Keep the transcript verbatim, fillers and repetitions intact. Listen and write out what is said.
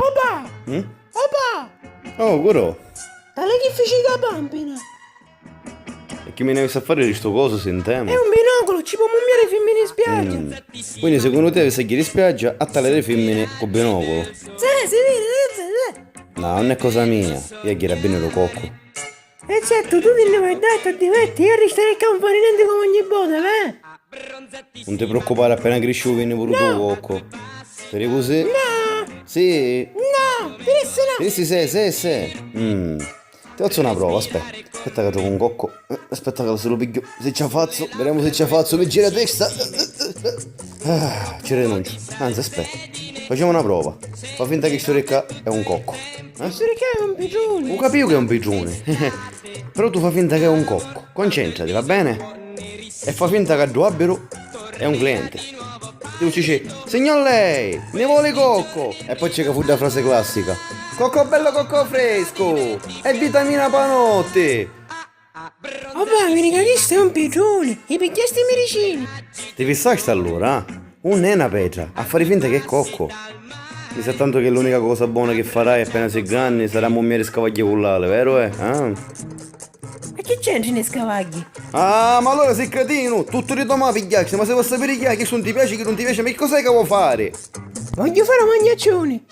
Opa! Mm? Opa! Oh, curò! Tale chi fici ca pampina! E chi mi ne avissi a fari di stu cosu, sintemu? È un binoculu, ci può mummiare femmine in spiaggia! Mm. Quindi, secondo te, avissi a ghiri in spiaggia a talari femmine cu binoculu? Sì, si vede, sì, sì, sì. No, non è cosa mia. Io a ghiri a bini lu coccu. E certo, tu ti nni vai dai, ti diverti, io restare qua un fari niente come ogni vota, veh? Non ti preoccupare, appena crisciu vini puru tu, cocco. Peri così? No! Sì! No! Ti dissi no! Ti dissi sì, sì, sì! Mm. Ti fazzu una prova, aspetta. Aspetta ca trovu un cocco. Eh, aspetta ca si lu pigghiu. Si ci a fazzu, vediamo se ci a fazzu, mi gira a testa. Ah, ci rinunciu. Anzi, aspetta. Facciamo una prova. Fa finta che sto di qua è un cocco. Eh? Sto di qua è un pitruni. Ho capito che è un pitruni. Però tu fa finta che è un cocco. Concentrati, va bene? E fa finta che ddu abbiru è un cliente. Ti dici, "Signor lei, ne vuole cocco?" E poi c'è che fu la frase classica. "Cocco bello, cocco fresco! È vitamina pa notti!" Vabbè, mi dica, chistu è un pitruni! I pigghiasti i miricini? Ti fissasti allura, ah? Unn è na petra, a fari finta che è cocco. Mi sa tantu che l'unica cosa bona che farai appena si granni sarà mummiari scavagghia cu l'ali, veru è? Ah? E chi c'entrinu i scavagghi? Ah, ma allura si cretinu! Tuttu di domà pigghiasti, ma si vuoi sapere chi è, chi non ti piace, chi non ti piace, ma che cos'è che vuoi fare? Voglio fare un magnaccione!